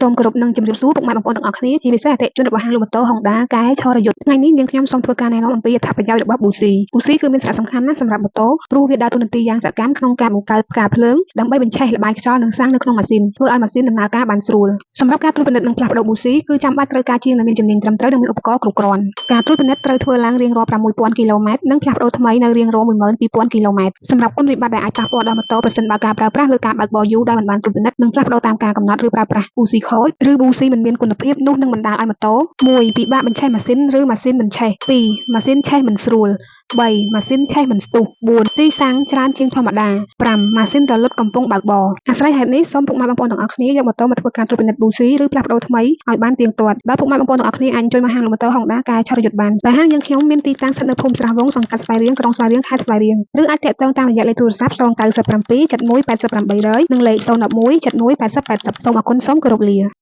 សូមគោរពនិងជម្រាបសួរពុកម៉ែបងប្អូនទាំងអស់គ្នាជាពិសេសអតិថិជនរបស់ហាងលក់ម៉ូតូ Honda កែឆរយុទ្ធថ្ងៃនេះនាងខ្ញុំសូមធ្វើការណែនាំអំពីអត្ថប្រយោជន៍របស់ប៊ូស៊ីប៊ូស៊ីគឺមានសារៈសំខាន់ណាស់សម្រាប់ម៉ូតូព្រោះវាដើរតួនាទីយ៉ាងសកម្មក្នុងការបង្កើតផ្កាភ្លើងដើម្បីបញ្ឆេះល្បាយខ្យល់និងសាំងនៅក្នុងម៉ាស៊ីនធ្វើឲ្យម៉ាស៊ីនដំណើរការបានស្រួលសម្រាប់ការត្រួតពិនិត្យនិងផ្លាស់ប្ដូរប៊ូស៊ីគឺចាំបាច់ត្រូវការជាងដែលមានជំនាញត្រឹមត្រូវនិងមានឧបករណ៍គ្រប់គ្រាន់ការត្រួតពិនិត្យត្រូវធ្វើឡើងរៀងរាល់6000គីឡូម៉ែត្រនិងផ្លាស់ប្ដូរថ្មីនៅរៀងរាល់12000គីឡូម៉ែត្រសម្រាប់គុណវិបត្តិដែលអាចប៉ះពាល់ដល់ម៉ូតូប្រសិនបើការប្រើប្រាស់ឬការបើកបរយូរដោយមិនបានត្រួតពិនិត្យនិងផ្លាស់ប្ដូរតាមការកំណត់ឬប្រើប្រាស់ប៊ូស៊ីខូចឬប៊ូស៊ីមិនមានគុណភាពនោះនឹងបណ្ដាលឲ្យម៉ូតូ1ពិបាកបញ្ឆេះម៉ាស៊ីនឬម៉ាស៊ីនមិនឆេះ2ម៉ាស៊ីនឆេះមិនស្រួល3ម៉ាស៊ីនឆេះមិនស្ទុះ4ស៊ីសាំងច្រើនជាងធម្មតា5ម៉ាស៊ីនរលត់កំពុងបើកបរអាស្រ័យហេតុនេះសូមពុកម៉ែបងប្អូនទាំងអស់គ្នាយកម៉ូតូមកធ្វើការត្រួតពិនិត្យប៊ូស៊ីឬផ្លាស់ប្ដូរថ្មីឲ្យបានទៀងទាត់បើពុកម៉ែបងប្អូនទាំងអស់គ្នាអាចជួយមកហាងលក់ម៉ូតូ Honda កែឆរយុទ្ធបានតែហាងយើងខ្ញុំមានទីតាំងស្ថិតនៅភូមិស្រះវងសង្កាត់ស្វាយរៀងក្រុងស្វាយរៀងខេត្តស្វាយរៀងឬអាចទាក់ទងតាមរយៈលេខទូរស័ព្ទ097 71 88 300និងលេខ011 71 80 80សូមអរគុណសូមគោរពលា។